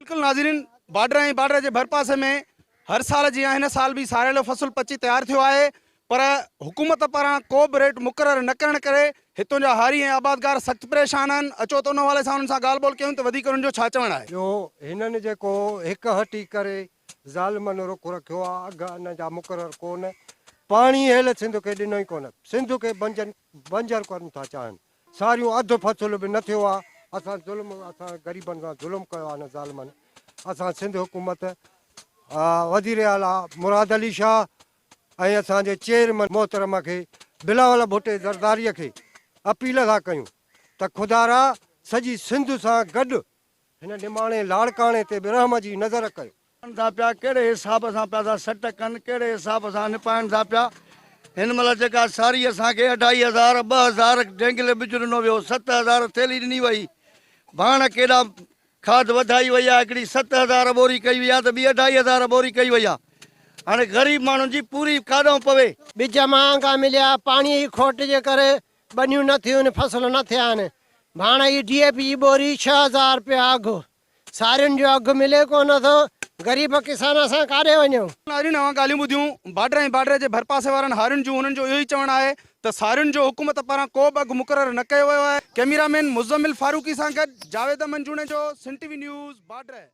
بلڪل ناظرين border ۽ border جي ڀرپاسي ۾ هر سال جيان هن سال به ساريلو فصل پچي تيار ٿيو آهي پر حڪومت پاران ڪو به ريٽ مقرر نه ڪرڻ ڪري هتون جا هاري ۽ آبادگار سخت پريشان آهن اچو ته ان حوالي سان انهن سان ڳالهه ٻولهه ڪيون ته وڌيڪ انهن جو ڇا چوڻ آهي. جو هنن جيڪو هڪ هٽي ڪري ظالمن رخ رکيو آ اگهه ان جا مقرر ڪونه پاڻي هيل سنڌ کي ڏنو ئي ڪونه سنڌ کي بنجن بنجر ڪرڻ ٿا چاهن ساريون اڌ فصل به نه ٿيو آ اسان ظلم اسان غريبن سان ظلم ڪيو آ هن ظالمن اسان سنڌ حڪومت وزير اعليٰ مراد علي شاهه ۽ اسان جي چيئرمن محترم کي بلاول ڀٽي زرداري کي اپيل ٿا ڪيون ته خدارا سڄي سنڌ سان گڏ هن نماڻي لاڙڪاڻي تي به رحم جي نظر ڪيو. ڪن ٿا پيا ڪهڙي حساب سان پيا ٿا سٽ ڪن ڪهڙي حساب سان نپائن ٿا پيا هن مهل جيڪا ساري اسان کي اڍائي هزار 2000 ڊينگلي ٻج ڏنو ويو 7000 ٿيلهي ڏني وئي ڀاڻ ڪيڏا کاڌ وڌائي وئي آهي هڪڙي 7000 ٻوري ڪئي وئي آهي ته ٻي اڍائي هزار ٻوري ڪئي وئي آهي هاڻي غريب ماڻهن جي پوري ڪاڏانهن پوي. ٻج مهانگا مليا پاڻي جي کوٽ جي ڪري ٻنيون نه ٿيون فصل نه ٿيا آهن ڀاڻ جي ڊي اي پي جي ٻوري 6000 رپيا اگهه سارين جو اگهه ملي ڪونه ٿو، غريب ڪسان اسان ڪاڏي وڃون. ناظرين اوهان ڳالهيون ٻڌيون بارڊر ۽ بارڊر جي ڀرپاسي وارن هارين جون انهن جو اهو ئي چوڻ آهي ته سارين جو حڪومت پاران ڪو به اگهه مقرر نه ڪيو ويو آهي ڪئميرا مين مزمل فاروقي سان گڏ Javed Ahmed Junejo Sindh T V news border.